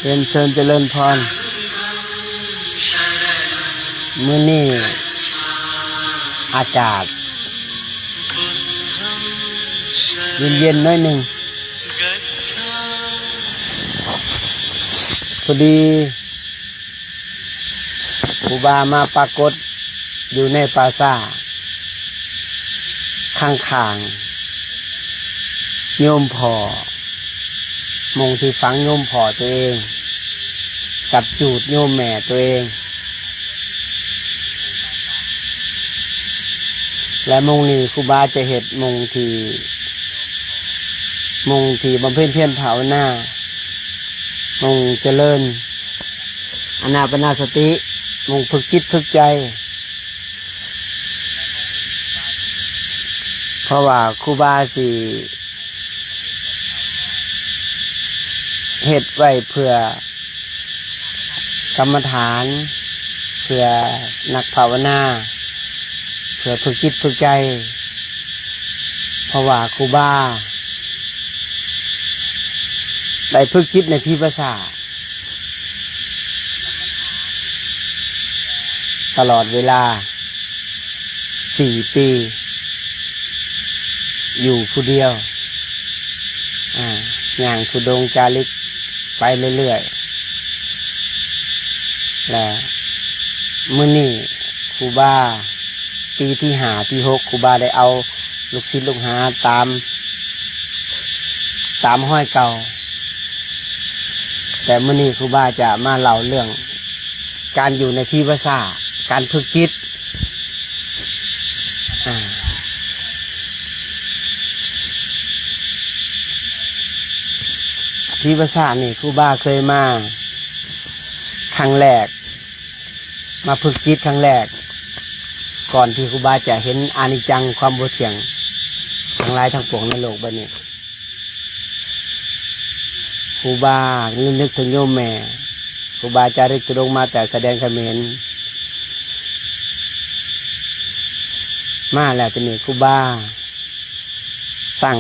ເປັນເຊີນຈະເລີນພອນ. ມື້ນີ້ອາກາດເຢັນໆ ໜ້ອຍໜຶ່ງ. ພໍດີຄູບາມາປາກົດຢູ່ໃນປ່າຊ້າ ຂ້າງໆ ໂຍມພໍ່ ໝ່ອງທີ່ຝັງໂຍມພໍ່ຕົວເອງ ກັບຈູດໂຍມແມ່ຕົວເອງ. ແລະ ໝ່ອງນີ້ຄູບາຈະເຮັດໝ່ອງທີ່ ໝ່ອງທີ່ບຳເພັນພຽນພາວະນາ, ໝ່ອງຈະເລີນອານາປານະສະຕິ, ໝ່ອງຝຶກຈິດຝຶກໃຈ. ເພາະວ່າຄູບາຊິ ເຮັດໄວ້ເພື່ອກຳມະຖານ, ເພື່ອນັກພາວະນາ, ເພື່ອຝຶກຈິດຝຶກໃຈ. ເພາະວ່າຄູບາໄດ້ຝຶກຈິດໃນຜີປະສາດ ຕະຫຼອດເວລາສີ່ປີ ຢູ່ຜູ້ດຽວ, ອາ ຍ່າງທຸດົງຈາລິກໄປເລື້ອຍໆ. ແລະ ມື້ນີ້ຄູບາ ປີທີຫ້າ ທີຫົກ ຄູບາໄດ້ເອົາລູກສິດລູກຫາຕາມ ຕາມຮອຍເກົ່າ. ແຕ່ມື້ນີ້ຄູບາຈະມາເລົ່າເລື່ອງການຢູ່ໃນຜີປະສາດ, ການຝຶກຈິດ. ອາ ຜີປະສາດນີ້ ຄູບາເຄີຍມາຄັ້ງແລກ, ມາຝຶກຈິດຄັ້ງແລກ ກ່ອນທີ່ຄູບາຈະເຫັນອະນິດຈັງ ຄວາມບໍ່ທ່ຽງ ທັງຫຼາຍທັງປວງໃນໂລກໃບນີ້. ຄູບາລະນຶກເຖິງໂຍມແມ່, ຄູບາຈາລິກທຸດົງມາແຕ່ຊາຍແດນຂະເໝນ ມາແລ້ວ. ທີນີ້ຄູບາຕັ້ງ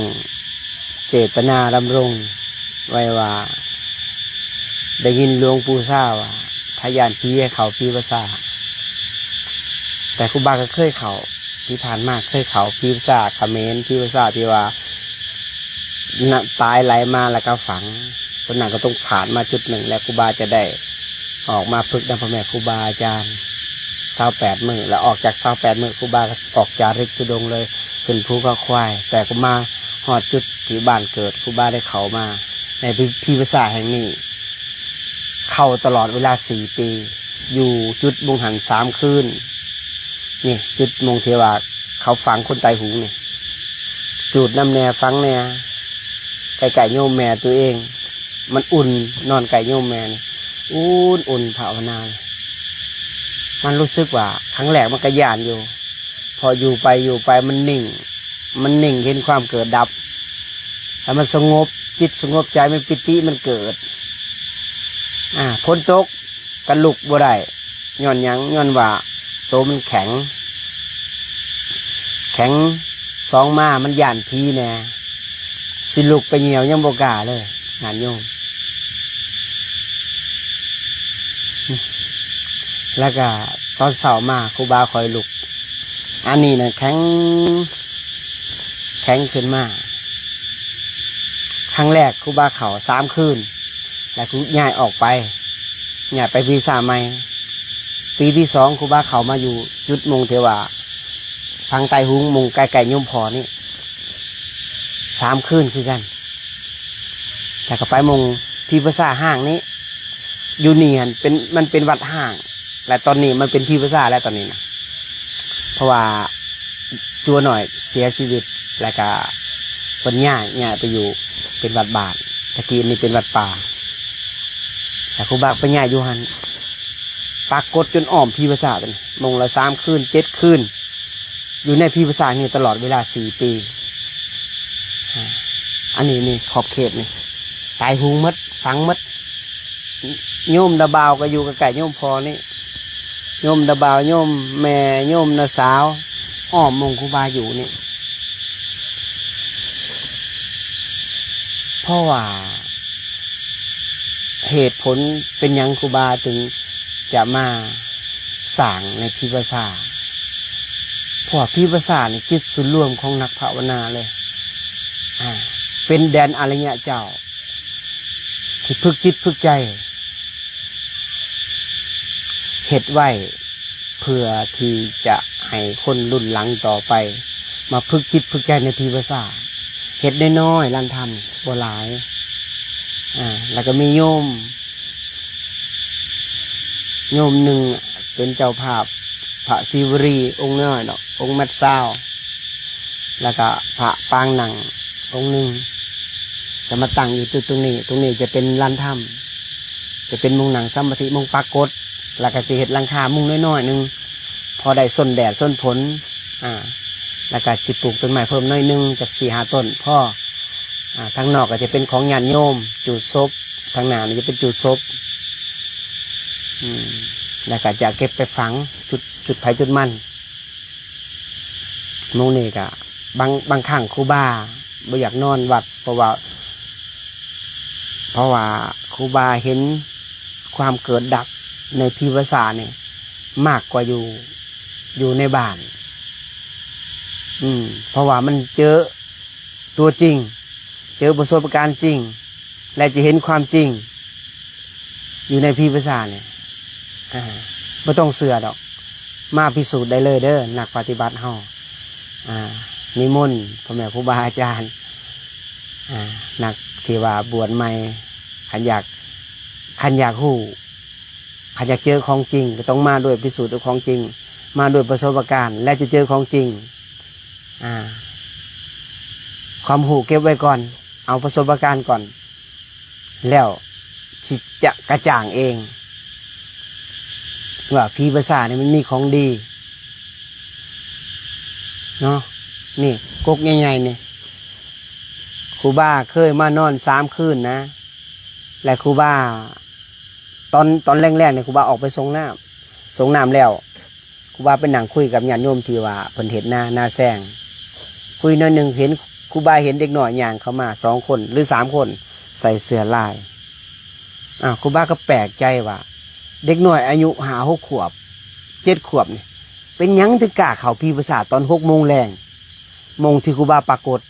ເຈດຕະນາດຳລົງໄວ້ວ່າ ໄດ້ຍິນຫຼວງປູ່ຊາວ່າ ຖ້າຢ້ານຜີໃຫ້ເຂົ້າຜີພາສາ, ແຕ່ຄູບາກໍເຄີຍເຂົ້າ ທີ່ຜ່ານມາເຄີຍເຂົ້າຜີພາສາຂະເໝນ, ຜີພາສາທີ່ວ່າ ນະ ຕາຍໄຫຼມາແລ້ວກໍຝັງ, ຕົວນັ້ນກໍຕ້ອງຜ່ານມາຈຸດໜຶ່ງ ແລ້ວຄູບາຈະໄດ້ອອກມາຝຶກນຳພໍ່ແມ່ຄູບາອາຈານຊາວແປດມື້, ແລ້ວອອກຈາກຊາວແປດມື້ ຄູບາກໍອອກຈາລິກທຸດົງເລີຍ ຂຶ້ນພູເຂົາຄວາຍ. ແຕ່ກໍມາຮອດຈຸດທີ່ບ້ານເກີດ, ຄູບາໄດ້ເຂົ້າມາໃນພິ ພິພິພິທະສະຖານແຫ່ງນີ້ ເຂົ້າຕະຫຼອດເວລາສີ່ປີ, ຢູ່ຈຸດໝ່ອງຫັ້ນສາມຄືນ. ນີ້ຈຸດໝ່ອງທີ່ວ່າເຂົາຝັງຄົນຕາຍໂຫງນີ້, ຈູດນຳແດ່ ຝັງແດ່ ໃກ້ໆໂຍມແມ່ຕົວເອງ. ມັນອຸ່ນ, ນອນໃກ້ໂຍມແມ່ນີ້ ອຸ່ນໆ ພາວະນາ. ມັນຮູ້ສຶກວ່າຄັ້ງແລກມັນກໍຢ້ານຢູ່, ພໍຢູ່ໄປຢູ່ໄປມັນນິ່ງ, ມັນນິ່ງເຫັນຄວາມເກີດດັບ ແລ້ວມັນສະຫງົບຈິດສະຫງົບໃຈ, ມັນປີຕິມັນເກີດ. ອາ ຝົນຕົກກໍລຸກບໍ່ໄດ້. ຍ້ອນຫຍັງ? ຍ້ອນວ່າໂຕມັນແຂງ, ແຂງ. ສອງມາມັນຢ້ານຜີແດ່, ຊິລຸກໄປຍ່ຽວຍັງບໍ່ກ້າເລີຍ ຍາດໂຍມ. ແລ້ວກະຕອນເຊົ້າມາຄູບາຄ່ອຍລຸກ, ອັນນີ້ນະແຂງ, ແຂງຂຶ້ນມາ. ຄັ້ງແລກຄູບາເຂົ້າສາມຄືນ ແລ້ວຄູຍ້າຍອອກໄປ, ຍ້າຍໄປວິຊາໃໝ່. ປີທີສອງຄູບາເຂົ້າມາຢູ່ຈຸດໝ່ອງທີ່ວ່າທາງໃຕ້ຫຸງ, ໝ່ອງໃກ້ໆໂຍມພໍ່ນີ້ ສາມຄືນຄືກັນ. ແລ້ວກໍໄປໝ່ອງພິພິທະສະຖານຮ້າງນີ້, ຢູ່ນີ້ຫັ້ນເປັນ, ມັນເປັນວັດຮ້າງ. ແລະຕອນນີ້ມັນເປັນພິພິທະສະຖານແລ້ວຕອນນີ້ນະ, ເພາະວ່າຈົວໜ້ອຍເສຍຊີວິດ ແລ້ວກະເພິ່ນຍ້າຍ, ຍ້າຍໄປຢູ່ເປັນວັດບ້ານ. ຕະກີ້ນີ້ເປັນວັດປ່າ, ແລ້ວຄູບາໄປຍ້າຍຢູ່ຫັ້ນ, ປາກົດຈົນອ້ອມພິພິທະສະຖານໂຕນີ້, ໂມງລະສາມຄືນ ເຈັດຄືນ, ຢູ່ໃນພິພິທະສະຖານນີ້ຕະຫຼອດເວລາສີ່ປີ. ອາ ອັນນີ້ນີ້ຂອບເຂດນີ້ ຕາຍໂຫງໝົດ, ຝັງໝົດ. ໂຍມນາບ່າວກໍຢູ່ໃກ້ໆໂຍມພໍ່ນີ້, ໂຍມນາບ່າວ, ໂຍມແມ່, ໂຍມນ້າສາວ ອ້ອມວົງຄູບາຢູ່ນີ້. ເພາະວ່າ ເຫດຜົນເປັນຫຍັງຄູບາຈຶ່ງຈະມາສ້າງໃນຜີພາສາ? ເພາະວ່າຜີພາສານີ້ຈຸດສູນລວມຂອງນັກພາວະນາເລີຍ ອາ ເປັນແດນອະລິຍະເຈົ້າ ທີ່ຝຶກຈິດຝຶກໃຈ ເຮັດໄວ້ເພື່ອທີ່ຈະໃຫ້ຄົນລຸ້ນຫຼັງຕໍ່ໄປ ມາຝຶກຈິດຝຶກໃຈໃນຜີພາສາ ເຮັດນ້ອຍໆ ລານທຳບໍ່ຫຼາຍ ອາ ແລ້ວກໍມີໂຍມ ໂຍມໜຶ່ງເປັນເຈົ້າພາບ ພະສີວະລີອົງນ້ອຍດອກ ອົງແມັດຊາວ ແລ້ວກະພະປາງນັ່ງອົງໜຶ່ງ ຈະມາຕັ້ງຢູ່ຈຸດຕົງນີ້. ຕົງນີ້ຈະເປັນລານທຳ ຈະເປັນມຸງນັ່ງສະມາທິ ມຸງປາກົດ ແລ້ວກະຊິເຮັດຫຼັງຄາມຸງນ້ອຍໆໜຶ່ງ ພໍໄດ້ຊົນແດດຊົນຝົນ ອາ ແລ້ວກະຊິປູກຕົ້ນໄມ້ເພີ່ມໜ້ອຍໜຶ່ງ ຈັກສີ່ຫ້າຕົ້ນພໍ ອາ ທາງນອກກໍຈະເປັນຂອງຍາດໂຍມຈູດສົບ ທາງໜ້ານີ້ຈະເປັນຈູດສົບ ອືມ ແລ້ວກໍຈະເກັບໄປຝັງ ຈຸດ ຈຸດໃຜຈຸດມັນ. ໝ່ອງນີ້ກະບາງ ບາງຄັ້ງຄູບາບໍ່ຢາກນອນວັດ ເພາະວ່າ ເພາະວ່າຄູບາເຫັນຄວາມເກີດດັບໃນຜີພາສານີ້ ມາກກວ່າຢູ່ ຢູ່ໃນບ້ານ ອືມ ເພາະວ່າມັນເຈີຕົວຈິງ ເຈີປະສົບການຈິງ ແລະ ຈະເຫັນຄວາມຈິງຢູ່ໃນຜີພາສານີ້ ອາ ບໍ່ຕ້ອງເຊື່ອດອກ ມາພິສູດໄດ້ເລີຍເດີ ນັກປະຕິບັດເຮົາ ອາ ນິມົນພໍ່ແມ່ຄູບາອາຈານ ອາ ນັກທີ່ວ່າບວດໃໝ່ ຄັນຢາກ ຄັນຢາກຮູ້ ຄັນຢາກເຈີຂອງຈິງ ກໍຕ້ອງມາດ້ວຍພິສູດຂອງຈິງ ມາດ້ວຍປະສົບປະການ ແລະ ຈະເຈີຂອງຈິງ ອາ ຄວາມຮູ້ເກັບໄວ້ກ່ອນ ເອົາປະສົບປະການກ່ອນ ແລ້ວຊິຈະກະຈ່າງເອງ ວ່າຜີພາສານີ້ມັນມີຂອງດີເນາະ. ນີ້ກົກໃຫຍ່ໆນີ້ ຄູບາເຄີຍມານອນສາມຄືນນະ ແລະ ຄູບາ ຕອນ ຕອນແລງໆນີ້ຄູບາອອກໄປສົ່ງນ້ຳ ສົ່ງນ້ຳແລ້ວ ຄູບາໄປນັ່ງຄຸຍກັບຍາດໂຍມທີ່ວ່າເພິ່ນເຮັດນາ ນາແຊງ ຄຸຍໜ້ອຍໜຶ່ງ ເຫັນ ຄູບາເຫັນເດັກນ້ອຍຍ່າງເຂົ້າມາສອງຄົນ ຫຼື ສາມຄົນ ໃສ່ເສື້ອລາຍ. ອ້າວ ຄູບາກໍແປກໃຈວ່າ ເດັກນ້ອຍອາຍຸຫ້າຫົກຂວບ ເຈັດຂວບນີ້ ເປັນຫຍັງເຖິງກ້າເຂົ້າຜີພາສາຕອນຫົກໂມງແລງ ໂມງທີ່ຄູບາປາກົດ?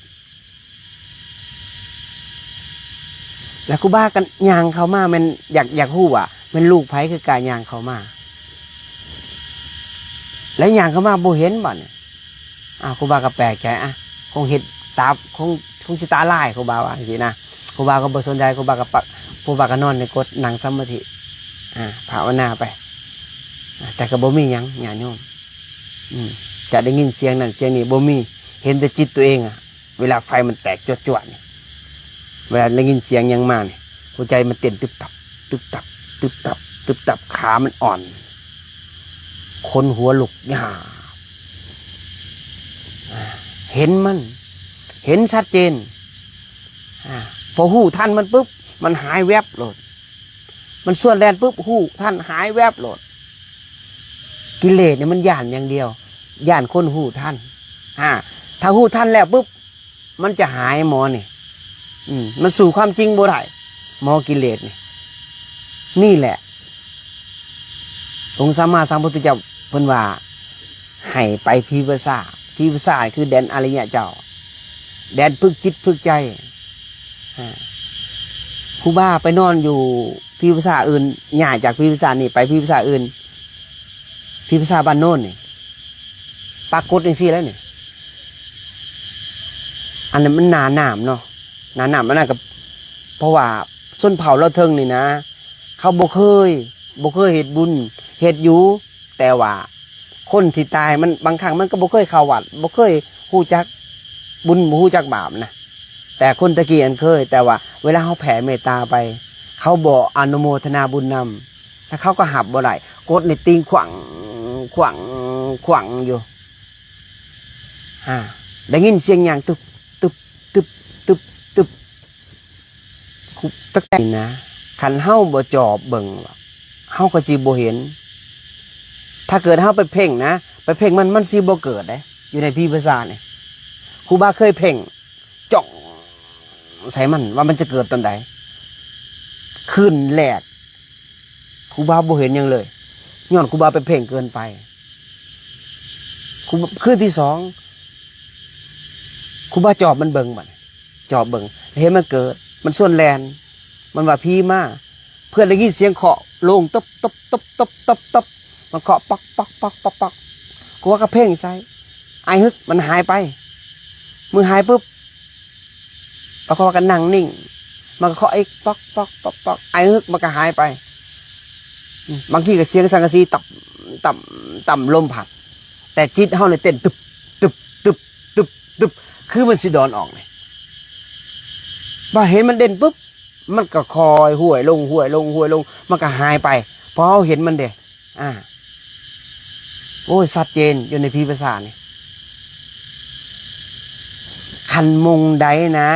ແລ້ວຄູບາກໍຍ່າງເຂົ້າມາ ແມ່ນຢາກ ຢາກຮູ້ວ່າແມ່ນລູກໃຜຄືກ້າຍ່າງເຂົ້າມາ ແລ້ວຍ່າງເຂົ້າມາບໍ່ເຫັນບາດນີ້. ອ້າວ ຄູບາກໍແປກໃຈ ອະ ຄົງເຮັດຕາ ຄົງ ຄົງຊິຕາລາຍ ຄູບາວ່າຈັ່ງຊີ້ນະ. ຄູບາກໍບໍ່ສົນໃຈ ຄູບາກໍປະ ຄູບາກໍນອນໃນກົດ ນັ່ງສະມາທິ ອາ ພາວະນາໄປ ອາ ແຕ່ກໍບໍ່ມີຫຍັງ ຍາດໂຍມ ອືມ ຈະໄດ້ຍິນສຽງນັ້ນສຽງນີ້ບໍ່ມີ ເຫັນແຕ່ຈິດຕົວເອງອະ ເວລາໄຟມັນແຕກຈວດໆນີ້ ເວລາໄດ້ຍິນສຽງຫຍັງມານີ້ ຫົວໃຈມັນເຕັ້ນຕຶບຕັບ ຕຶບຕັບ ຕຶບຕັບ ຕຶບຕັບ ຂາມັນອ່ອນ ຂົນຫົວລຸກຍາວ ອາ ເຫັນມັນ ເຫັນຊັດເຈນ ອາ ພໍຮູ້ທັນມັນປຶບ ມັນຫາຍແວັບໂລດ ມັນຊວນແລ່ນປຶບ ຮູ້ທັນ ຫາຍແວັບໂລດ. ກິເລດນີ້ມັນຢ້ານຢ່າງດຽວ ຢ້ານຄົນຮູ້ທັນ ອາ ຖ້າຮູ້ທັນແລ້ວປຶບ ມັນຈະຫາຍໝໍນີ້ ອືມ ມັນສູ້ຄວາມຈິງບໍ່ໄດ້ ໝໍກິເລດນີ້. ນີ້ແຫຼະ ອົງສຳມາສຳພຸດທະເຈົ້າເພິ່ນວ່າ ໃຫ້ໄປຜີພາສາ ຜີພາສາຄືແດນອະລິຍະເຈົ້າ ແດນຝຶກຈິດຝຶກໃຈ. ອາ ຄູບາໄປນອນຢູ່ຜີພາສາອື່ນ ຍ້າຍຈາກຜີພາສານີ້ໄປຜີພາສາອື່ນ ຜີພາສາບ້ານໂນນນີ້ ປາກົດຈັ່ງຊີ້ແຫຼະນີ້. ອັນນັ້ນມັນໜ້ານ້ຳເນາະ ໜ້ານ້ຳ ອັນນັ້ນກໍ ເພາະວ່າຊົນເຜົ່າລາວເທິງນີ້ນະ ເຂົາບໍ່ເຄີຍ ບໍ່ເຄີຍເຮັດບຸນ ເຮັດຢູ່ ແຕ່ວ່າຄົນທີ່ຕາຍມັນ ບາງຄັ້ງມັນກໍບໍ່ເຄີຍເຂົ້າວັດ ບໍ່ເຄີຍຮູ້ຈັກບຸນ ບໍ່ຮູ້ຈັກບາບນະ. ແຕ່ຄົນແຕ່ກີ້ຫັ້ນເຄີຍ ແຕ່ວ່າເວລາເຮົາແຜ່ເມດຕາໄປ ເຂົາບໍ່ອະນຸໂມທະນາບຸນນຳ ແລ້ວເຂົາກໍຮັບບໍ່ໄດ້ ກົດນີ້ຕີຂວັງ ຂວັງ ຂວັງຢູ່. ອາ ໄດ້ຍິນສຽງຍ່າງຕຶບ ຕຶບ ຕຶບ ຕຶບ ຕຶບ ຄຸ ຕັກແຕ່ນະ ຄັນເຮົາບໍ່ຈອບເບິ່ງ ເຮົາກໍຊິບໍ່ເຫັນ. ຖ້າເກີດເຮົາໄປເພັ່ງນະ ໄປເພັ່ງມັນ ມັນຊິບໍ່ເກີດເດ້ ຢູ່ໃນຜີພາສານີ້. ຄູບາເຄີຍເພັ່ງ ຈ້ອງໃສ່ມັນວ່າມັນຈະເກີດຕອນໃດ. ຄືນແລກ ຄູບາບໍ່ເຫັນຫຍັງເລີຍ ຍ້ອນຄູບາໄປເພງເກີນໄປ. ຄູ ຄືນທີສອງ ຄູບາຈອບມັນເບິ່ງ ບັດນີ້ຈອບເບິ່ງ ເຫັນມັນເກີດ ມັນຊວນແລ່ນ ມັນວ່າຜີມາ. ເພື່ອນໄດ້ຍິນສຽງເຄາະໂລງ ຕົບ ຕົບ ຕົບ ຕົບ ຕົບ ຕົບ ມັນເຄາະປັອກ ປັອກ ປັອກ ປັອກ ປັອກ. ກູບາກໍເພງໃສ່ ອ້າຍຮຶກ ມັນຫາຍໄປ. ເມື່ອຫາຍປຶບ ປາກອກກໍນັ່ງນິ່ງ ມັນກໍເຄາະອີກ ປອກ ປອກ ປອກ ປອກ ໄອຮຶກມັນກໍຫາຍໄປ. ອືມ ບາງທີກໍສຽງສັງກະສີຕັບ ຕັບ ຕຳລົມພັດ ແຕ່ຈິດເຮົານີ້ເຕັ້ນຕຶບ ຕຶບ ຕຶບ ຕຶບ ຕຶບ ຄືມັນຊິດອນອອກນີ້. ພໍເຫັນມັນເດັ່ນປຶບ ມັນກໍຄ່ອຍຫວຍລົງ ຫວຍລົງ ຫວຍລົງ ມັນກໍຫາຍໄປ ເພາະເຮົາເຫັນມັນເດ້. ອາ ໂອ້ຍ ຊັດເຈນຢູ່ໃນຜີປະສາດນີ້. ຄັນມົງໃດນະ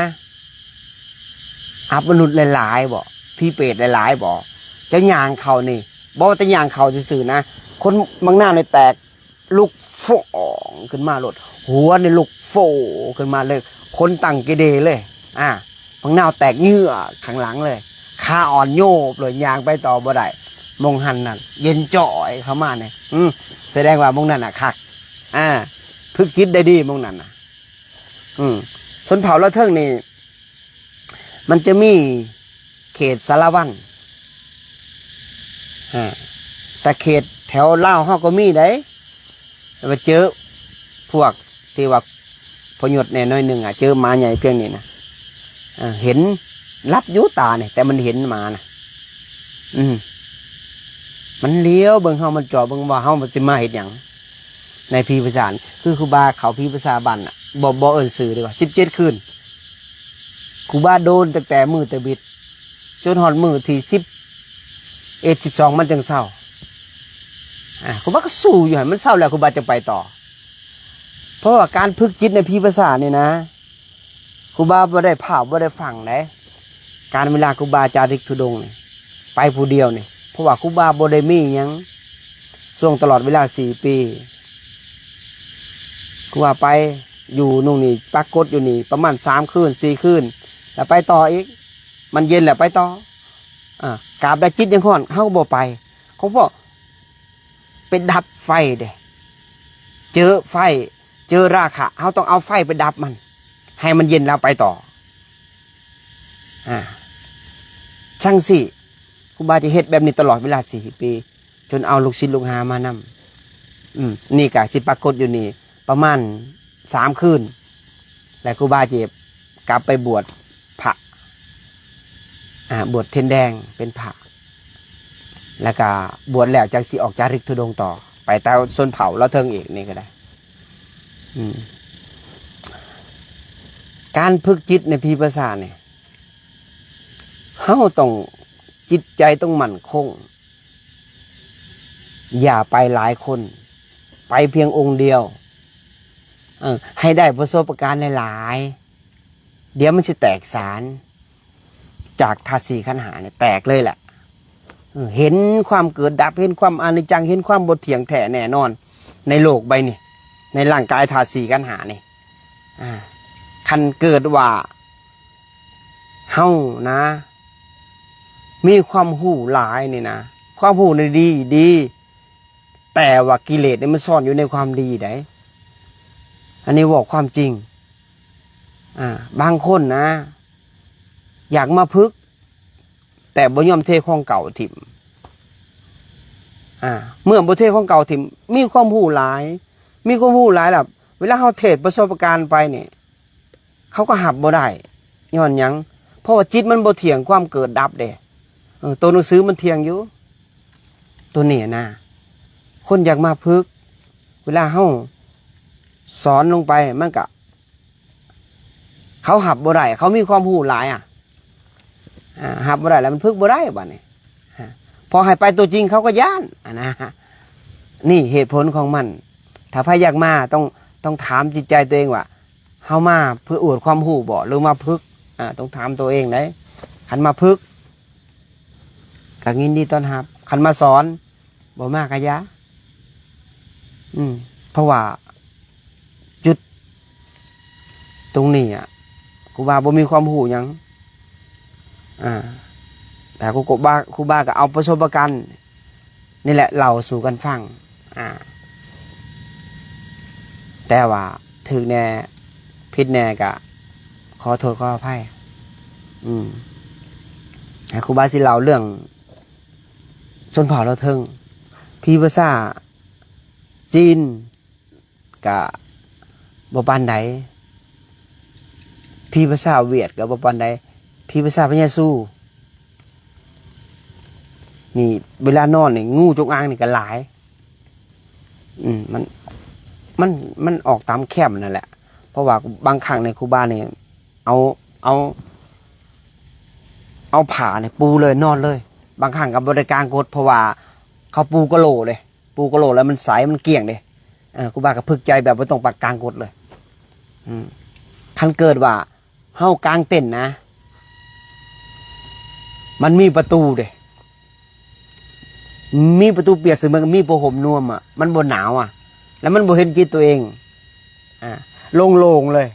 ອາບມະນຸດຫຼາຍໆບໍ ຜີເປດຫຼາຍໆບໍ ເຈົ້າຍ່າງເຂົ້ານີ້ ບໍ່ວ່າແຕ່ຍ່າງເຂົ້າຊື່ໆນະ ຄົນບັກນາວນີ້ແຕກລຸກຟອງຂຶ້ນມາໂລດ ຫົວນີ້ລຸກໂຟຂຶ້ນມາເລີຍ ຂົນຕັ້ງເກເດເລີຍ. ອາ ບັກນາວແຕກເຫຍື້ອຂ້າງຫຼັງເລີຍ ຂາອ່ອນໂຍບເລີຍ ຍ່າງໄປຕໍ່ບໍ່ໄດ້. ມົງຫັ້ນນັ້ນເຢັນຈ່ອຍເຂົ້າມານີ້ ອື ສະແດງວ່າມົງນັ້ນນະຄັກ. ອາ ຝຶກຈິດໄດ້ດີມົງນັ້ນນະ. ອື ຊົນເຜົ່າລາວເທິງນີ້ ມັນຈະມີເຂດສາລະວັນ ອາ ແຕ່ເຂດແຖວລາວເຮົາກໍມີໄດ໋ ແຕ່ວ່າເຈີພວກທີ່ວ່າພໍຍົດແດ່ໜ້ອຍໜຶ່ງອະ ເຈີໝາໃຫຍ່ພຽງນີ້ນະ ເຫັນ ຫຼັບຢູ່ຕານີ້ ແຕ່ມັນເຫັນໝານະ. ອື ມັນຫຼຽວເບິ່ງເຮົາ ມັນເຈາະເບິ່ງວ່າເຮົາຊິມາເຮັດຫຍັງໃນຜີປະສາດ. ຄືຄູບາເຂົ້າຜີປະສາດບ້ານນະ ບໍ່ ບໍ່ເອີ້ນຊື່ດີກວ່າ ສິບເຈັດຄືນ. ຄູບາໂດນຕັ້ງແຕ່ມື້ຕະບິດ ຈົນຮອດມື້ທີສິບເອັດ ສິບສອງ ມັນຈຶ່ງເຊົາ. ອາ ຄູບາກໍສູ້ຢູ່ຫັ້ນ ມັນເຊົາແລ້ວຄູບາຈຶ່ງໄປຕໍ່. ເພາະວ່າການຝຶກຈິດໃນຜີປະສາດນີ້ນະ ຄູບາບໍ່ໄດ້ພາບ ບໍ່ໄດ້ຟັງໃດ໋. ການເວລາຄູບາຈາລິກທຸດົງນີ້ ໄປຜູ້ດຽວນີ້ ເພາະວ່າຄູບາບໍ່ໄດ້ມີຫຍັງ ຊ່ວງຕະຫຼອດເວລາສີ່ປີ ຄືວ່າໄປຢູ່ນຸ່ງນີ້ ປາກົດຢູ່ນີ້ປະມານສາມຄືນ ສີ່ຄືນ ແລ້ວໄປຕໍ່ອີກ ມັນເຢັນແລ້ວໄປຕໍ່. ອາ ກາບໃດຈິດຍັງຮ້ອນ ເຮົາກໍບໍ່ໄປ ເພາະໄປດັບໄຟເດ້ ເຈີໄຟ ເຈີລາຄະ ເຮົາຕ້ອງເອົາໄຟໄປດັບມັນ ໃຫ້ມັນເຢັນແລ້ວໄປຕໍ່. ອາ ຈັ່ງຊີ້ ຄູບາຈະເຮັດແບບນີ້ຕະຫຼອດເວລາສີ່ປີ ຈົນເອົາລູກສິດລູກຫາມານຳ. ອືມ ນີ້ກະຊິປາກົດຢູ່ນີ້ປະມານສາມຄືນ ແລະ ຄູບາຈະກັບໄປບວດພະ ອາ ບວດເທີຍນແດງເປັນພະ ແລ້ວກະບວດແລ້ວຈັ່ງຊິອອກຈາລິກທຸດົງຕໍ່ ໄປແຕ່ຊົນເຜົ່າລາວເທິງອີກນີ້ກໍໄດ້. ອືມ ການຝຶກຈິດໃນຜີປະສາດນີ້ ເຮົາຕ້ອງ ຈິດໃຈຕ້ອງໝັ້ນຄົງ ຢ່າໄປຫຼາຍຄົນ ໄປພຽງອົງດຽວ ເອີ ໃຫ້ໄດ້ປະສົບປະການຫຼາຍໆ ດຽວມັນຊິແຕກສານ ຈາກທາດສີ່ຂັນຫ້ານີ້ແຕກເລີຍແຫຼະ. ເອີ ເຫັນຄວາມເກີດດັບ ເຫັນຄວາມອະນິດຈັງ ເຫັນຄວາມບໍ່ທ່ຽງແທ້ແນ່ນອນໃນໂລກໃບນີ້ ໃນຮ່າງກາຍທາດສີ່ຂັນຫ້ານີ້. ອາ ຄັນເກີດວ່າເຮົານະ ມີຄວາມຮູ້ຫຼາຍນີ້ນະ ຄວາມຮູ້ນີ້ດີ ດີ ແຕ່ວ່າກິເລດນີ້ມັນຊ່ອນຢູ່ໃນຄວາມດີໃດ໋ ອັນນີ້ເວົ້າຄວາມຈິງ. ອາ ບາງຄົນນະ ຢາກມາຝຶກ ແຕ່ບໍ່ຍອມເທຂອງເກົ່າຖິ້ມ. ອາ ເມື່ອບໍ່ເທຂອງເກົ່າຖິ້ມ ມີຄວາມຮູ້ຫຼາຍ ມີຄວາມຮູ້ຫຼາຍແລ້ວ ເວລາເຮົາເທດປະສົບປະການໄປນີ້ ເຂົາກໍຮັບບໍ່ໄດ້. ຍ້ອນຫຍັງ? ເພາະວ່າຈິດມັນບໍ່ທ່ຽງ ຄວາມເກີດດັບເດ້. ເອີ ໂຕໜັງສືມັນທ່ຽງຢູ່ ໂຕນີ້ນະ. ຄົນຢາກມາຝຶກ ເວລາເຮົາສອນລົງໄປ ມັນກະ ເຂົາຮັບບໍ່ໄດ້ ເຂົາມີຄວາມຮູ້ຫຼາຍອະ ອາ ຮັບບໍ່ໄດ້ແລ້ວ ມັນຝຶກບໍ່ໄດ້ບາດນີ້. ອາ ພໍໃຫ້ໄປຕົວຈິງ ເຂົາກໍຢ້ານ ອາ ນະ. ນີ້ເຫດຜົນຂອງມັນ. ຖ້າໃຜຢາກມາ ຕ້ອງ ຕ້ອງຖາມຈິດໃຈຕົວເອງວ່າ ເຮົາມາເພື່ອອວດຄວາມຮູ້ບໍ ຫຼືມາຝຶກ? ອາ ຕ້ອງຖາມຕົວເອງເດ້. ຄັນມາຝຶກ ກໍຍິນດີຕ້ອນຮັບ ຄັນມາສອນ ບໍ່ມາກະຢ່າ. ອືມ ເພາະວ່າຈຸດຕົງນີ້ອະ ຄູບາບໍ່ມີຄວາມຮູ້ຫຍັງ. ອາ ແຕ່ຄູ ຄູບາ ຄູບາກໍເອົາປະສົບປະການນີ້ແຫຼະເລົ່າສູ່ກັນຟັງ. ອາ ແຕ່ວ່າຖືກແດ່ຜິດແດ່ກໍຂໍໂທດຂໍອະໄພ. ອືມ ໃຫ້ຄູບາຊິເລົ່າເລື່ອງຊົນເຜົ່າລາວເທິງ ຜີພາສາຈີນ ກະບໍ່ປານໃດ, ຜີພາສາຫວຽດກະບໍ່ປານໃດ, ຜີພາສາພະຍາຊູ ນີ້ ເວລານອນນີ້ ງູຈົງອາງນີ້ກະຫຼາຍ. ອືມ ມັນ ມັນ ມັນອອກຕາມແຄມນັ້ນແຫຼະ. ເພາະວ່າບາງຄັ້ງນີ້ຄູບານີ້ເອົາ ເອົາ ເອົາຜ້ານີ້ປູເລີຍ ນອນເລີຍ. ບາງຄັ້ງກະບໍ່ໄດ້ກາງກົດ ເພາະວ່າເຂົາປູກະໂຫຼເດ້. ປູກະໂຫຼແລ້ວມັນໃສ ມັນກ້ຽງເດ້. ເອີ ຄູບາກໍຝຶກໃຈແບບບໍ່ຕ້ອງປາກກາງກົດເລີຍ. ອືມ ຄັນເກີດວ່າເຮົາກາງເຕັນນະ ມັນມີປະຕູເດ້ ມີປະຕູປຽກສະເໝືອນມີຜ້າຫົ່ມນວມອະ ມັນບໍ່ໜາວອະ ແລ້ວມັນບໍ່ເຫັນຈິດຕົວເອງ ອາ ໂລ່ງໆເລີຍ.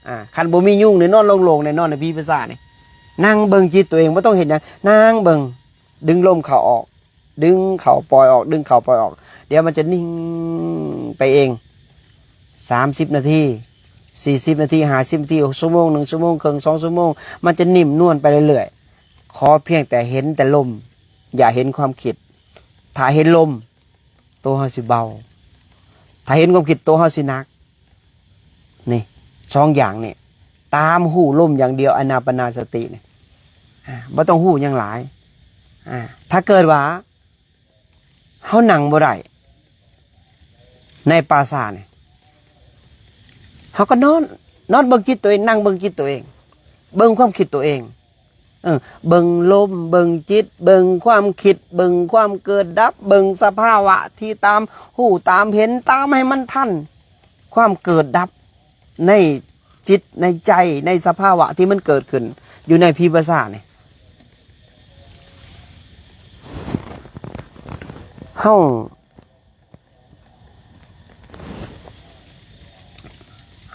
ອາ ຄັນບໍ່ມີຍຸງນີ້ນອນໂລ່ງໆ ແນ່ນອນໃນຜີພາສານີ້ ນັ່ງເບິ່ງຈິດຕົວເອງ ບໍ່ຕ້ອງເຮັດຫຍັງ ນັ່ງເບິ່ງ ດຶງລົມເຂົ້າອອກ ດຶງເຂົ້າປ່ອຍອອກ ດຶງເຂົ້າປ່ອຍອອກ ດຽວມັນຈະນິ່ງໄປເອງ. ສາມສິບນາທີ ສີ່ສິບນາທີ ຫ້າສິບນາທີ ຊົ່ວໂມງ ໜຶ່ງຊົ່ວໂມງເຄິ່ງ ສອງຊົ່ວໂມງ ມັນຈະນິ່ງນວນໄປເລື້ອຍໆ. ຂໍພຽງແຕ່ເຫັນແຕ່ລົມ ຢ່າເຫັນຄວາມຄິດ. ຖ້າເຫັນລົມ ໂຕເຮົາຊິເບົາ, ຖ້າເຫັນຄວາມຄິດ ໂຕເຮົາຊິໜັກ. ນີ້ ສອງຢ່າງນີ້ ຕາມຮູ້ລົມຢ່າງດຽວ ອານາປານາສະຕິນີ້ ອາ ບໍ່ຕ້ອງຮູ້ຫຍັງຫຼາຍ. ອາ ຖ້າເກີດວ່າເຮົານັ່ງບໍ່ໄດ້ໃນປ່າຊ້ານີ້ ເຮົາກໍນອນ ນອນເບິ່ງຈິດຕົວເອງ ນັ່ງເບິ່ງຈິດຕົວເອງ ເບິ່ງຄວາມຄິດຕົວເອງ. ເອີ ເບິ່ງລົມ ເບິ່ງຈິດ ເບິ່ງຄວາມຄິດ ເບິ່ງຄວາມເກີດດັບ ເບິ່ງສະພາວະທີ່ຕາມຮູ້ຕາມເຫັນ ຕາມໃຫ້ມັນທັນຄວາມເກີດດັບໃນຈິດໃນໃຈ ໃນສະພາວະທີ່ມັນເກີດຂຶ້ນຢູ່ໃນຜີພາສານີ້. ເຮົາ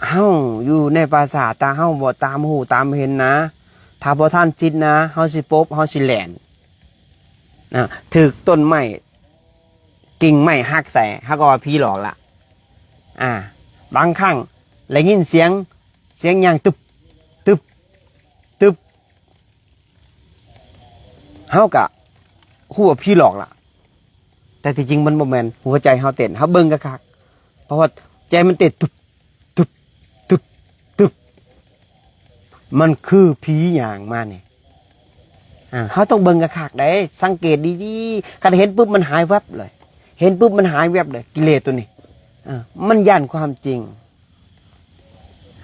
ເຮົາຢູ່ໃນປ່າຊ້າ ຖ້າເຮົາບໍ່ຕາມຮູ້ຕາມເຫັນນະ ຖ້າບໍ່ທັນຈິດນະ ເຮົາຊິປົບ ເຮົາຊິແລ່ນນະ ຖືກຕົ້ນໄມ້ ກິ່ງໄມ້ຫັກໃສ່ ເຮົາກໍວ່າຜີຫຼອກລະ. ອາ ບາງຄັ້ງໄດ້ຍິນສຽງ ສຽງຫຍັງຕຶບ ຕຶບ ຕຶບ ເຮົາກະຮູ້ວ່າຜີຫຼອກລະ ແຕ່ທີ່ຈິງມັນບໍ່ແມ່ນ ຫົວໃຈເຮົາເຕັ້ນ ເຮົາເບິ່ງຄັກໆ ເພາະວ່າໃຈມັນເຕັ້ນຕຶບ ຕຶບ ຕຶບ ຕຶບ ມັນຄືຜີຍ່າງມານີ້. ອາ ເຮົາຕ້ອງເບິ່ງຄັກໆເດ້ ສັງເກດດີໆ ຄັນເຫັນປຶບມັນຫາຍແວັບເລີຍ ເຫັນປຶບມັນຫາຍແວັບເລີຍ ກິເລດໂຕນີ້. ເອີ ມັນຢ້ານຄວາມຈິງ.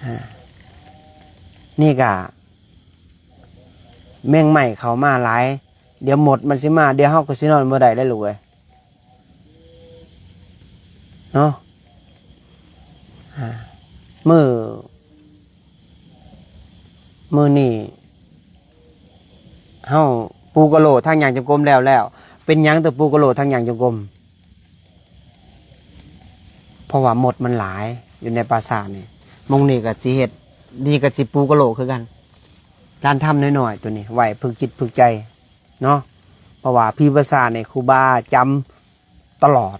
ອາ ນີ້ກະແມງໄມ້ເຂົ້າມາຫຼາຍ ດຽວມົດມັນຊິມາ ດຽວເຮົາກໍຊິນອນບໍ່ໄດ້ເດ້ລູກເອີຍ ເນາະ. ອາ ມື້ ມື້ນີ້ ເຮົາປູກະໂຫຼທັງຍ່າງຈົງກົມແລ້ວແລ້ວ ເປັນຫຍັງຕ້ອງປູກະໂຫຼທັງຍ່າງຈົງກົມ? ເພາະວ່າມົດມັນຫຼາຍຢູ່ໃນປ່າຊ້ານີ້. ມົ້ງນີ້ກໍຊິເຮັດ ນີ້ກໍຊິປູກະໂຫຼຄືກັນ. ລານທຳນ້ອຍໆໂຕນີ້ໄວ້ຝຶກຈິດຝຶກໃຈເນາະ. ເພາະວ່າຜີພາສານີ້ຄູບາຈຳ ຕະຫຼອດ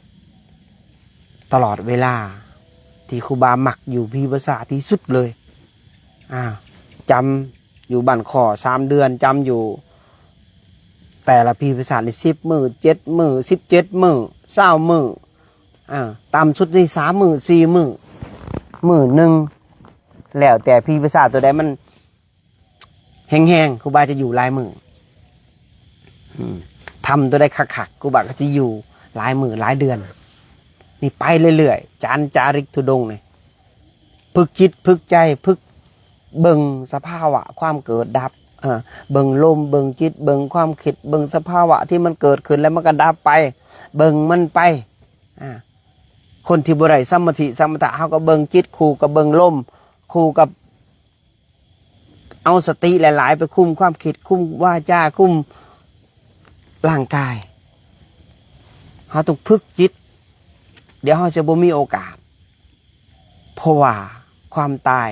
ຕະຫຼອດເວລາທີ່ຄູບາມັກຢູ່ຜີພາສາທີ່ສຸດເລີຍ. ອາ ຈຳຢູ່ບ້ານຄໍ້ສາມເດືອນ ຈຳຢູ່ແຕ່ລະຜີພາສານີ້ສິບມື້ ເຈັດມື້ ສິບເຈັດມື້ ຊາວມື້ ອາ ຕ່ຳສຸດນີ້ສາມມື້ ສີ່ມື້ ມື້ໜຶ່ງ ແລ້ວແຕ່ຜີພາສາໂຕໃດມັນ ແຮງໆ ຄູບາຈະຢູ່ຫຼາຍມື້. ອືມ ທຳໂຕໃດຄັກໆ ຄູບາກໍຈະຢູ່ຫຼາຍມື້ຫຼາຍເດືອນ. ນີ້ໄປເລື້ອຍໆ ຈານຈາລິກທຸດົງນີ້ ຝຶກຈິດຝຶກໃຈ ຝຶກເບິ່ງສະພາວະຄວາມເກີດດັບ ເອີ ເບິ່ງລົມ ເບິ່ງຈິດ ເບິ່ງຄວາມຄິດ ເບິ່ງສະພາວະທີ່ມັນເກີດຂຶ້ນ ແລ້ວມັນກໍດັບໄປ ເບິ່ງມັນໄປ. ອາ ຄົນທີ່ບໍ່ໄດ້ສະມາທິສະມະຖະ ເຮົາກໍເບິ່ງຈິດຄູ່ກັບເບິ່ງລົມ ຄູ່ກັບ ເອົາສະຕິຫຼາຍໆ ໄປຄຸມຄວາມຄິດ ຄຸມວາຈາ ຄຸມຮ່າງກາຍ. ເຮົາຕ້ອງຝຶກຈິດ ດຽວເຮົາຈະບໍ່ມີໂອກາດ ເພາະວ່າຄວາມຕາຍ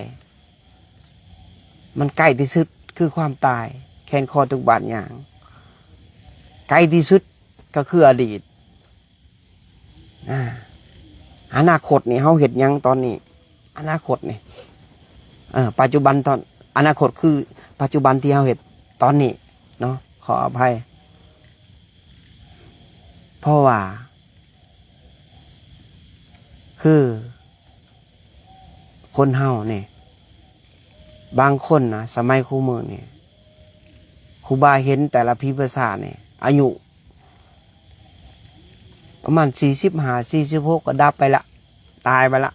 ມັນໃກ້ທີ່ສຸດ ຄືຄວາມຕາຍ ແຂນຄໍຕຸກບາດຍາງ. ໄກທີ່ສຸດກໍຄືອະດີດ. ອາ ອະນາຄົດນີ້ເຮົາເຮັດຫຍັງຕອນນີ້? ອະນາຄົດນີ້ ເອີ ປັດຈຸບັນຕອນ ອະນາຄົດຄືປັດຈຸບັນທີ່ເຮົາເຮັດຕອນນີ້ເນາະ ຂໍອະໄພ. ເພາະວ່າ ຄືຄົນເຮົານີ້ ບາງຄົນນະ ສະໄໝຄູ່ມື້ນີ້ ຄູບາເຫັນແຕ່ລະພີປະຊານີ້ ອາຍຸປະມານສີ່ສິບຫ້າ ສີ່ສິບຫົກ ກໍດັບໄປລະ ຕາຍໄປລະ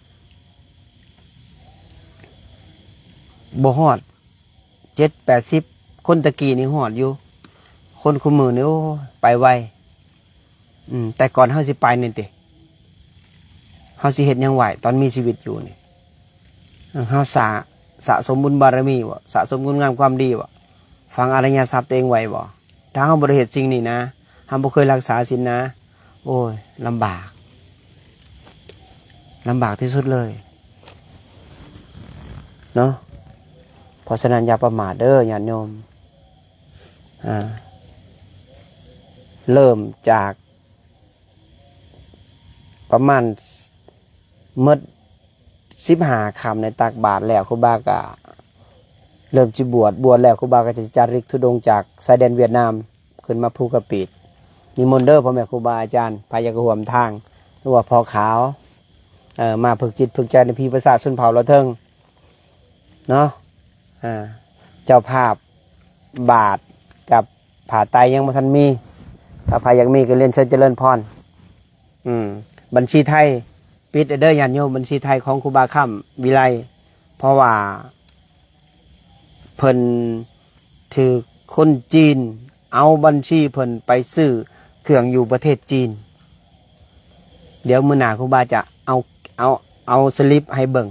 ບໍ່ຮອດເຈັດແປດສິບ. ຄົນແຕ່ກີ້ນີ້ຮອດຢູ່ ຄົນຄູ່ມື້ນີ້ ໂອ້ຍ ໄປໄວ. ອືມ ແຕ່ກ່ອນເຮົາຊິໄປນີ້ຕິ ເຮົາຊິເຮັດຫຍັງໄວ້ຕອນມີຊີວິດຢູ່ນີ້? ເອີ ເຮົາສະ ສະສົມບຸນບາລະມີບໍ່? ສະສົມຄຸນງາມຄວາມດີບໍ່? ຝັງອະລິຍະຊັບຕົວເອງໄວ້ບໍ່? ຖ້າເຮົາບໍ່ໄດ້ເຮັດສິ່ງນີ້ນະ ເຮົາບໍ່ເຄີຍລັກສາສິນນະ ໂອ້ຍ ລຳບາກ ລຳບາກທີ່ສຸດເລີຍເນາະ. ເພາະສະນັ້ນ ຢ່າປະໝາດເດີຍາດໂຍມ. ອາ ເລີ່ມຈາກປະມານໝົດສິບຫ້າຄ່ຳໃນຕັກບາດແລ້ວ ຄູບາກະເລີ່ມຊິບວດ, ບວດແລ້ວຄູບາກະຈະຈາລິກທຸດົງຈາກຊາຍແດນຫວຽດນາມຂຶ້ນມາພູກະປີດ. ນິມົນເດີພໍ່ແມ່ຄູບາອາຈານ ໃຜຢາກຮ່ວມທາງ ຫຼືວ່າພໍ່ຂາວ ເອີ ມາຝຶກຈິດຝຶກໃຈໃນພີປະຊາຊົນເຜົ່າລະເທິງເນາະ. ອາ ເຈົ້າພາບບາດກັບຜ້າໄຕຍັງບໍ່ທັນມີ ຖ້າໃຜຢາກມີກໍລຽນເຊີນຈະເລີນພອນ. ອືມ ບັນຊີໄທປິດເດີຍາດໂຍມ ບັນຊີໄທຂອງຄູບາຄ້ຳວິໄລ ເພາະວ່າເພິ່ນຖືກຄົນຈີນເອົາບັນຊີເພິ່ນໄປຊື້ເຄື່ອງຢູ່ປະເທດຈີນ. ດຽວມື້ໜ້າຄູບາຈະເອົາ ເອົາ ເອົາສະລິບໃຫ້ເບິ່ງ.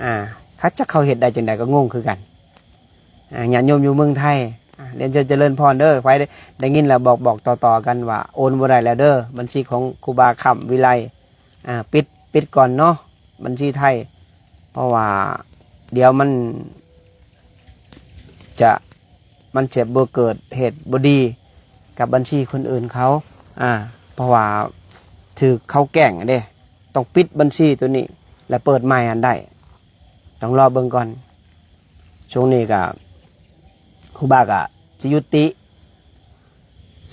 ອາ ເຂົາຈັກເຂົາເຮັດໄດ້ຈັ່ງໃດກໍງົງຄືກັນ. ອາ ຍາດໂຍມຢູ່ເມືອງໄທ ອາ ລຽນເຊີນຈະເລີນພອນເດີ. ໃຜໄດ້ ໄດ້ຍິນແລ້ວບອກ ບອກຕໍ່ໆກັນວ່າໂອນບໍ່ໄດ້ແລ້ວເດີ ບັນຊີຂອງຄູບາຄ້ຳວິໄລ. ອາ ປິດ ປິດກ່ອນເນາະ ບັນຊີໄທ ເພາະວ່າດຽວມັນຈະ ມັນຈະບໍ່ເກີດເຫດບໍ່ດີກັບບັນຊີຄົນອື່ນເຂົາ. ອາ ເພາະວ່າຖືກເຂົາແກ້ງເດ້ ຕ້ອງປິດບັນຊີໂຕນີ້ ແລະເປີດໃໝ່ຫັ້ນໄດ້. ຕ້ອງລໍເບິ່ງກ່ອນ. ຊ່ວງນີ້ກະ ຄູບາກະຊິຍຸຕິ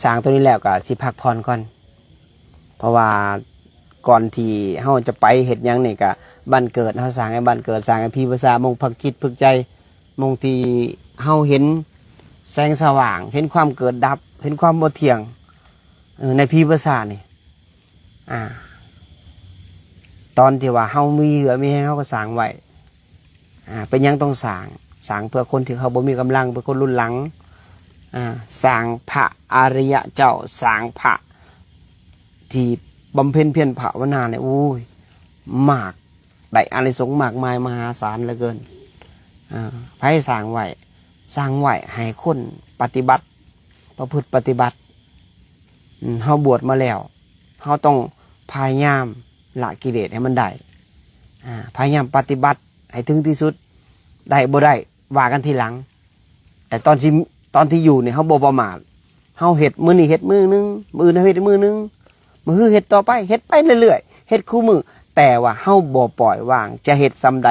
ສ້າງໂຕນີ້ແລ້ວກະຊິພັກຜ່ອນກ່ອນ ເພາະວ່າກ່ອນທີ່ເຮົາຈະໄປເຮັດຫຍັງນີ້ກະ ບ້ານເກີດເຮົາສ້າງໃຫ້ບ້ານເກີດ ສ້າງໃຫ້ພີປະຊາ ໝ່ອງພັກຈິດຝຶກໃຈ ໝ່ອງທີ່ເຮົາເຫັນແສງສະຫວ່າງ ເຫັນຄວາມເກີດດັບ ເຫັນຄວາມບໍ່ທ່ຽງ ເອີ ໃນພີປະຊານີ້. ອາ ຕອນທີ່ວ່າເຮົາມີເຫື່ອມີແຮງ ເຮົາກໍສ້າງໄວ້. ອາ ເປັນຫຍັງຕ້ອງສ້າງ? ສ້າງເພື່ອຄົນທີ່ເຂົາບໍ່ມີກຳລັງ ເພື່ອຄົນລຸນຫຼັງ. ອາ ສ້າງພະອະລິຍະເຈົ້າ ສ້າງພະທີ່ບຳເພັນພຽນພາວະນານີ້ ໂອ້ຍ ມາກ ໄດ້ອານິສົງມາກມາຍມະຫາສານເຫຼືອເກີນ. ອາ ໃຜສ້າງໄວ້? ສ້າງໄວ້ໃຫ້ຄົນປະຕິບັດ ປະພຶດປະຕິບັດ. ອາ ເຮົາບວດມາແລ້ວ ເຮົາຕ້ອງພະຍາຍາມລະກິເລດໃຫ້ມັນໄດ້. ອາ ພະຍາຍາມປະຕິບັດໃຫ້ເຖິງທີ່ສຸດ. ໄດ້ບໍ່ໄດ້ວ່າກັນທີຫຼັງ ແຕ່ຕອນທີ່ ຕອນທີ່ຢູ່ນີ້ເຮົາບໍ່ປະໝາດ. ເຮົາເຮັດມື້ນີ້ເຮັດມື້ໜຶ່ງ ມື້ອື່ນເຮົາເຮັດອີກມື້ໜຶ່ງ ມື້ຮືເຮັດຕໍ່ໄປ ເຮັດໄປເລື້ອຍໆ ເຮັດຄູ່ມື້ ແຕ່ວ່າເຮົາບໍ່ປ່ອຍວາງ ຈະເຮັດສ່ຳໃດ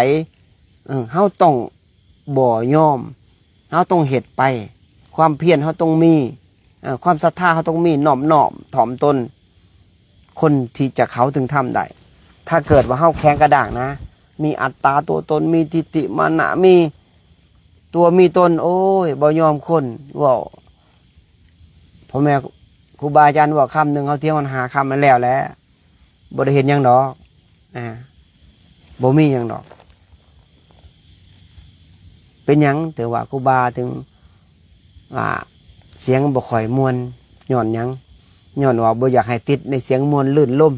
ເອີ ເຮົາຕ້ອງບໍ່ຍອມ ເຮົາຕ້ອງເຮັດໄປ ຄວາມພຽນເຮົາຕ້ອງມີ ເອີ ຄວາມສັດທາເຮົາຕ້ອງມີ ນອບນ້ອມຖ່ອມຕົນ ຄົນທີ່ຈະເຂົ້າເຖິງທຳໄດ້. ຖ້າເກີດວ່າເຮົາແຂງກະດ້າງນະ ມີອັດຕາຕົວຕົນ ມີທິດຖິມານະ ມີຕົວມີຕົນ ໂອ້ຍ ບໍ່ຍອມຄົນເວົ້າ ພໍ່ແມ່ຄູບາອາຈານເວົ້າຄຳໜຶ່ງ ເຮົາທ່ຽງມັນຫ້າຄຳ ມັນແລ້ວແຫຼະ ບໍ່ໄດ້ເຮັດຫຍັງດອກ. ອາ ບໍ່ມີຫຍັງດອກ. ເປັນຫຍັງ ແຕ່ວ່າຄູບາເຖິງວ່າສຽງບໍ່ຄ່ອຍມ່ວນ ຍ້ອນຫຍັງ? ຍ້ອນວ່າບໍ່ຢາກໃຫ້ຕິດໃນສຽງມ່ວນລື່ນລົມ.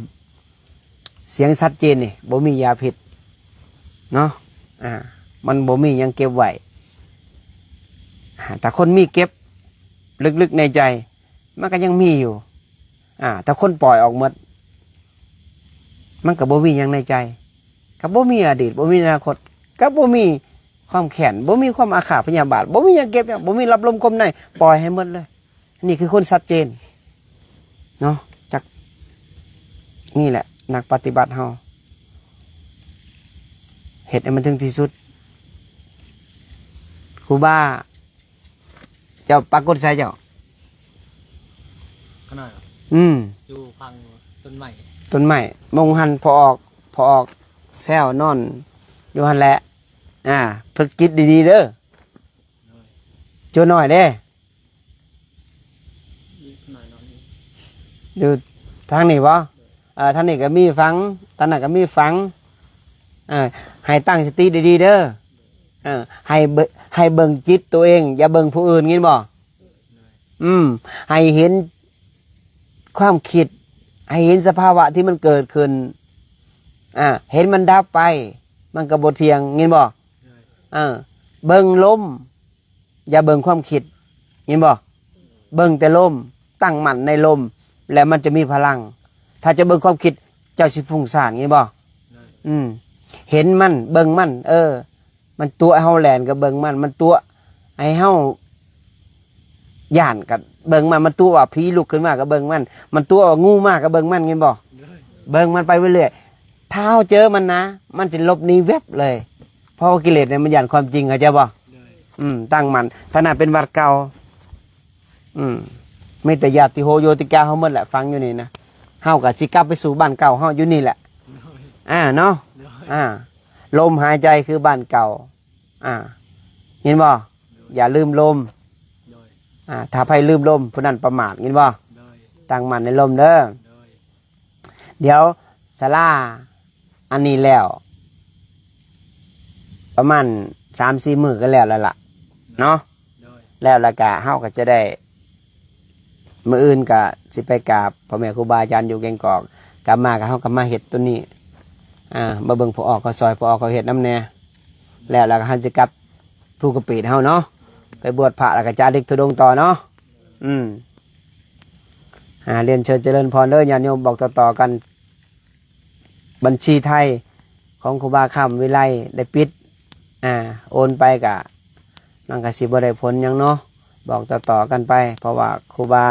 ສຽງຊັດເຈນນີ້ ບໍ່ມີຢາພິດເນາະ. ອາ ມັນບໍ່ມີຫຍັງເກັບໄວ້. ອາ ຖ້າຄົນມີເກັບເລິກໆໃນໃຈ ມັນກໍຍັງມີຢູ່. ອາ ຖ້າຄົນປ່ອຍອອກໝົດ ມັນກໍບໍ່ມີຫຍັງໃນໃຈ ກໍບໍ່ມີອະດີດ ບໍ່ມີອະນາຄົດ ກໍບໍ່ມີຄວາມແຄ້ນ ບໍ່ມີຄວາມອາຄາດພະຍາບາດ ບໍ່ມີຫຍັງເກັບຫຍັງ ບໍ່ມີລັບລົມຄົມໃນ ປ່ອຍໃຫ້ໝົດເລີຍ. ນີ້ຄືຄົນຊັດເຈນເນາະ. ຈັກ ນີ້ແຫຼະນັກປະຕິບັດເຮົາ ເຮັດໃຫ້ມັນເຖິງທີ່ສຸດ. ຄູບາ ເຈົ້າປາກົດໃສເຈົ້າ? ຂະນ້ອຍ ອືມ ຢູ່ຝັ່ງຕົ້ນໄມ້ ຕົ້ນໄມ້ ມົງຫັ້ນ ພໍ່ອອກ ພໍ່ອອກແຊວນອນຢູ່ຫັ້ນແຫຼະ. ອ່າ ຝຶກຈິດດີໆເດີ. ໂດຍ ໂຈນ້ອຍເດ້. ຢູ່ທາງນີ້ບໍ່? ເອີ ທາງນີ້ກໍມີຝັງ ທາງນັ້ນກໍມີຝັງ. ເອີ ໃຫ້ຕັ້ງສະຕິດີໆເດີ. ເອີ ໃຫ້ເບິ່ງ ໃຫ້ເບິ່ງຈິດໂຕເອງ ຢ່າເບິ່ງຜູ້ອື່ນ ຍິນບໍ່? ອືມ ໃຫ້ເຫັນຄວາມຄິດ ໃຫ້ເຫັນສະພາວະທີ່ມັນເກີດຂຶ້ນ. ອ່າ ເຫັນມັນດັບໄປ ມັນກໍບໍ່ທ່ຽງ ຍິນບໍ່? ເອີ ເບິ່ງລົມ ຢ່າເບິ່ງຄວາມຄິດ ຍິນບໍ່? ເບິ່ງແຕ່ລົມ ຕັ້ງໝັ້ນໃນລົມ ແລ້ວມັນຈະມີພະລັງ. ຖ້າຈະເບິ່ງຄວາມຄິດ ເຈົ້າຊິຟຸ້ງສ້ານ ຍິນບໍ່? ອືມ ເຫັນມັນ ເບິ່ງມັນ ເອີ ມັນຕົວະໃຫ້ເຮົາແລ່ນກໍເບິ່ງມັນ ມັນຕົວະໃຫ້ເຮົາຢ້ານກໍເບິ່ງມັນ ມັນຕົວະວ່າຜີລຸກຂຶ້ນມາກໍເບິ່ງມັນ ມັນຕົວະວ່າງູມາກໍເບິ່ງມັນ ຍິນບໍ່? ເບິ່ງມັນໄປເລື້ອຍໆ ຖ້າເຮົາເຈີມັນນະ ມັນຈະຫຼົບໜີແວັບເລີຍ ເພາະວ່າກິເລດນີ້ມັນຢ້ານຄວາມຈິງ ເຂົ້າໃຈບໍ່? ອືມ ຕັ້ງໝັ້ນ ທາງນັ້ນເປັນວັດເກົ່າ. ອືມ ມີແຕ່ຍາດຕິໂຫໂຍຕິກາເຮົາໝົດແຫຼະ ຝັງຢູ່ນີ້ນະ. ເຮົາກໍຊິກັບໄປສູ່ບ້ານເກົ່າເຮົາຢູ່ນີ້ແຫຼະ. ອ່າ ເນາະ. ອ່າ ລົມຫາຍໃຈຄືບ້ານເກົ່າ. ອ່າ ຍິນບໍ່? ຢ່າລືມລົມ. ອ່າ ຖ້າໃຜລືມລົມ ຜູ້ນັ້ນປະໝາດ ຍິນບໍ່? ຕັ້ງໝັ້ນໃນລົມເດີ. ດຽວສາລາອັນນີ້ແລ້ວ ປະມານສາມສີ່ມື້ກໍແລ້ວແລ້ວລະເນາະ. ແລ້ວລະກະເຮົາກໍຈະໄດ້ ມື້ອື່ນກະຊິໄປກາບພໍ່ແມ່ຄູບາອາຈານຢູ່ແກງກອກ ກັບມາກະເຮົາກໍມາເຮັດໂຕນີ້. ອ່າ ມາເບິ່ງພໍ່ອອກເຂົາຊ່ອຍ ພໍ່ອອກເຂົາເຮັດນຳແດ່. ແລ້ວລະກະເຮົາຊິກັບພູກະປີດເຮົາເນາະ ໄປບວດພະ ລະກະຈາລິກທຸດົງຕໍ່ເນາະ. ອືມ ອ່າ ລຽນເຊີນຈະເລີນພອນເດີ ຍາດໂຍມ ບອກຕໍ່ໆກັນ. ບັນຊີໄທຂອງຄູບາຄຳວິໄລໄດ້ປິດ ອ່າ ໂອນໄປກະ ມັນກະຊິບໍ່ໄດ້ຜົນຫຍັງເນາະ ບອກຕໍ່ໆກັນໄປ ເພາະວ່າຄູບາ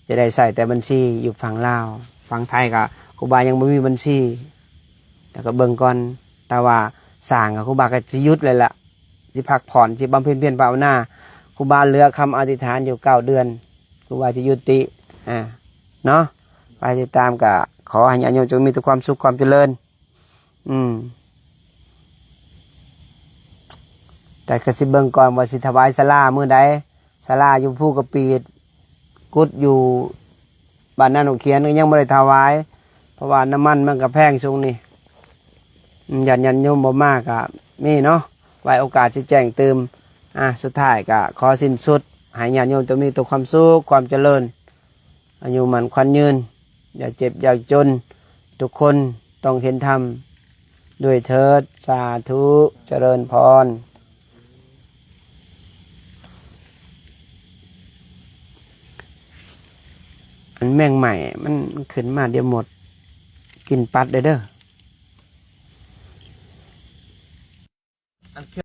ຈະໄດ້ໃຊ້ແຕ່ບັນຊີຢູ່ຝັ່ງລາວ. ຝັ່ງໄທກະຄູບາຍັງບໍ່ມີບັນຊີ ແລ້ວກໍເບິ່ງກ່ອນ. ແຕ່ວ່າສ້າງກະຄູບາກໍຊິຢຸດເລີຍລະ ຊິພັກຜ່ອນ ຊິບຳເພັນພຽນພາວະນາ. ຄູບາເຫຼືອຄຳອະທິຖານຢູ່ເກົ້າເດືອນ ຄູບາຊິຍຸຕິ ອ່າ ເນາະ. ໄປຕິດຕາມ ກະຂໍໃຫ້ຍາດໂຍມຈົ່ງມີແຕ່ຄວາມສຸກຄວາມຈະເລີນ. ອືມ ແຕ່ກໍຊິເບິ່ງກ່ອນວ່າຊິຖວາຍສາລາມື້ໃດ. ສາລາຢູ່ພູກະປີດ ກຸດຢູ່ບ້ານນາໜອງຂຽນ ກໍຍັງບໍ່ໄດ້ຖວາຍ ເພາະວ່ານ້ຳມັນມັນກໍແພງຊ່ວງນີ້. ອືມ ຢ້ານຍາດໂຍມບໍ່ມາກໍມີເນາະ ໄວ້ໂອກາດຊິແຈ້ງຕື່ມ. ອ່າ ສຸດທ້າຍກໍຂໍສິ້ນສຸດ ໃຫ້ຍາດໂຍມຈົ່ງມີແຕ່ຄວາມສຸກຄວາມຈະເລີນ ອາຍຸໝັ້ນຂວັນຍືນ ຢ່າເຈັບຢ່າຈົນ ທຸກຄົນຕ້ອງເຫັນທຳດ້ວຍເທີດ. ສາທຸ ຈະເລີນພອນ. ອັນແມງໄມ້ມັນ ມັນຂຶ້ນມາ ດຽວມົດກິນປັດເດີ.